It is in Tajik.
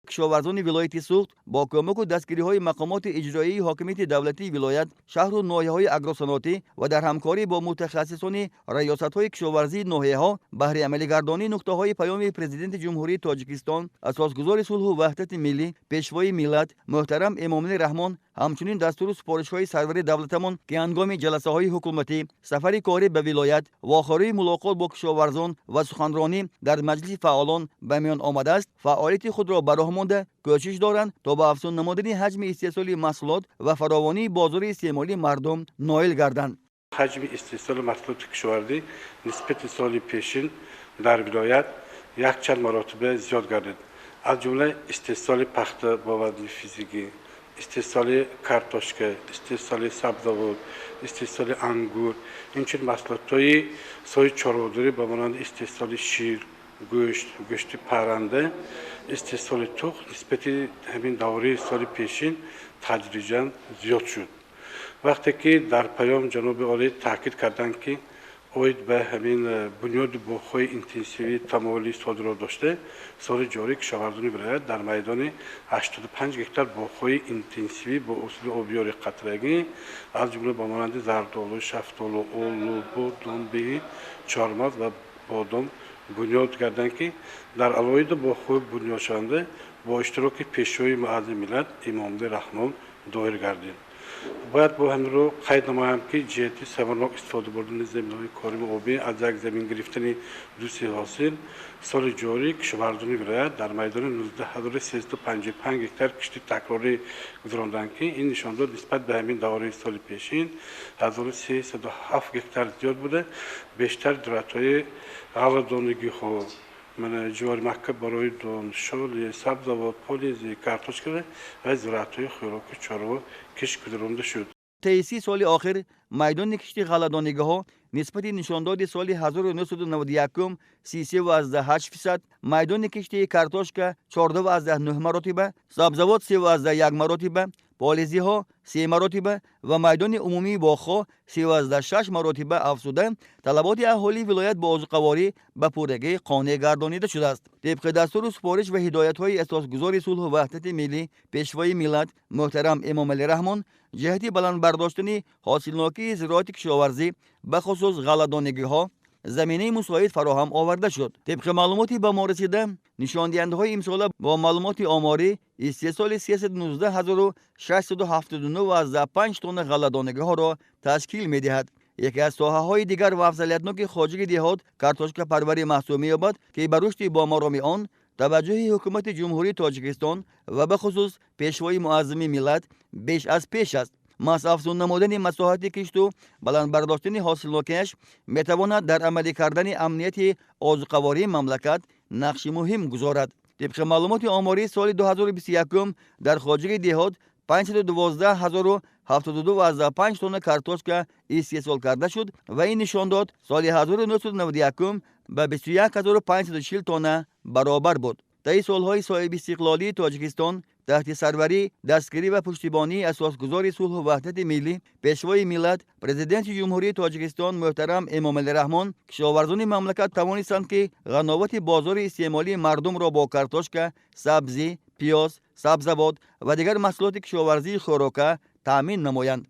Кишоварзони вилояти Суғд бо кӯмаку дастгириҳои мақомоти иҷроияи ҳокимияти давлатии вилоят, шаҳру ноҳияҳои агросаноатӣ ва дар ҳамкорӣ бо мутахассисони раёсатҳои кишоварзии ноҳияҳо баҳри амалигардонии нуқтаҳои Паёми Президенти Ҷумҳурии Тоҷикистон, Асосгузори сулҳу ваҳдати миллӣ, Пешвои миллат, муҳтарам Эмомалӣ Раҳмон, ҳамчунин дастуру супоришҳои сарвари давлатамон, ки ҳангоми ҷаласаҳои ҳукуматӣ, сафари корӣ ба вилоят, вохӯрии мулоқот бо кишоварзон ва суханронӣ дар маҷлиси фаъолон ба миён омадааст, фаъолияти худро ба роҳ монда, кӯшиш доранд, то ба афзун намудани ҳаҷми истеҳсоли маҳсулот ва фаровонии бозори истеъмолии мардум ноил гарданд. Ҳаҷми истеҳсоли маҳсулоти кишоварзӣ нисбати соли пешин дар вилоят якчанд маротиба зиёд гардид. Аз ҷумла истеҳсоли пахта бо вазни физикӣ, истеҳсоли картошка, истеҳсоли сабзавот, истеҳсоли ангур, инчунин маҳсулотҳои соҳаи чорводорӣ ба монанди истеҳсоли шир, гӯшт, гӯшти парранда, истеҳсоли тухм нисбати ҳамин давраи соли пешин тадриҷан зиёд шуд. Вақте ки дар паём ҷаноби олӣ таъкид карданд, ки оид ба ҳамин бунёди боғҳои интенсивӣ тамоюли содирот дошта, соли ҷорӣ кишоварзони вилоят дар майдони 85 гектар боғҳои интенсивӣ бо усули обёри қатрагӣ, аз ҷумла ба монанди зардолу, шафтолу, олу, бодом, беҳ, чормағз ва бодом бунёд карданд, ки дар алоҳида боғҳои бунёдшаванда бо иштироки Пешвои муаззами миллат Эмомалӣ Раҳмон доир гардид. Бояд бо ҳаминро қайд намоям, ки ҷиҳати самарнок истифода бурдани заминҳои кориму обӣ, аз як замин гирифтани ду-се ҳосил, соли ҷорӣ кишоварзони вилоят дар майдони 19 355 гектар кишти такрорӣ гузаронданд, ки ин нишондод нисбат ба ҳамин давраи соли пешин 1307 гектар зиёд буда, бештар зироатҳои ғалладонагиҳо, ҷуворимакка барои дон, шоли, сабзавот, полези, картошка ва зироатҳои хӯроки чорво кишт гузаронда шуд. Таи 30 соли охир майдони кишти ғалладонагиҳо нисбати нишондоди соли 1991 33,8%, майдони кишти картошка 14,9 маротиба, сабзавот 3,1 маротиба, полизиҳо 3 маротиба ва майдони умумии боғҳо 3,6 маротиба афзуда, талаботи аҳолии вилоят ба озуқаворӣ ба пуррагӣ қонеъ гардонида шудааст. Тибқи дастуру супориш ва ҳидоятҳои Асосгузори сулҳу ваҳдати миллӣ, Пешвои миллат, муҳтарам Эмомалӣ Раҳмон, ҷиҳати баланд бардоштани ҳосилнокии зироати кишоварзӣ, бахусус ғалладонагиҳо, заминаи мусоид фароҳам оварда шуд. Тибқи маълумоти ба мо расида, нишондиҳандаҳои имсола бо маълумоти оморӣ истеҳсоли 319 679,5 тонна ғалладонагиҳоро ташкил медиҳад. Яке аз соҳаҳои дигар ва афзалиятноки хоҷагии деҳот картошкапарварӣ маҳсуб меёбад, ки ба рушди бомароми он таваҷҷӯҳи Ҳукумати Ҷумҳурии Тоҷикистон ва бахусус Пешвои муаззами миллат беш аз пеш аст. Маҳз афзун намудани масоҳати кишту баланд бардоштани ҳосилнокиаш метавонад дар амалӣ кардани амнияти озуқавории мамлакат нақши муҳим гузорад. Тибқи маълумоти оморӣ, соли 2021 дар хоҷагии деҳот 512 072,5 тонна картошка истеҳсол карда шуд ва ин нишондод соли 1991 ба 21 540 тонна баробар буд. Таи солҳои соҳибистиқлолии Тоҷикистон таҳти сарварӣ, дастгирӣ ва пуштибонии Асосгузори сулҳу ваҳдати миллӣ, Пешвои миллат, Президенти Ҷумҳурии Тоҷикистон муҳтарам Эмомалӣ Раҳмон кишоварзони мамлакат тавонистанд, ки ғановати бозори истеъмолии мардумро бо картошка, сабзӣ, пиёз, сабзавот ва дигар маҳсулоти кишоварзии хӯрока таъмин намоянд.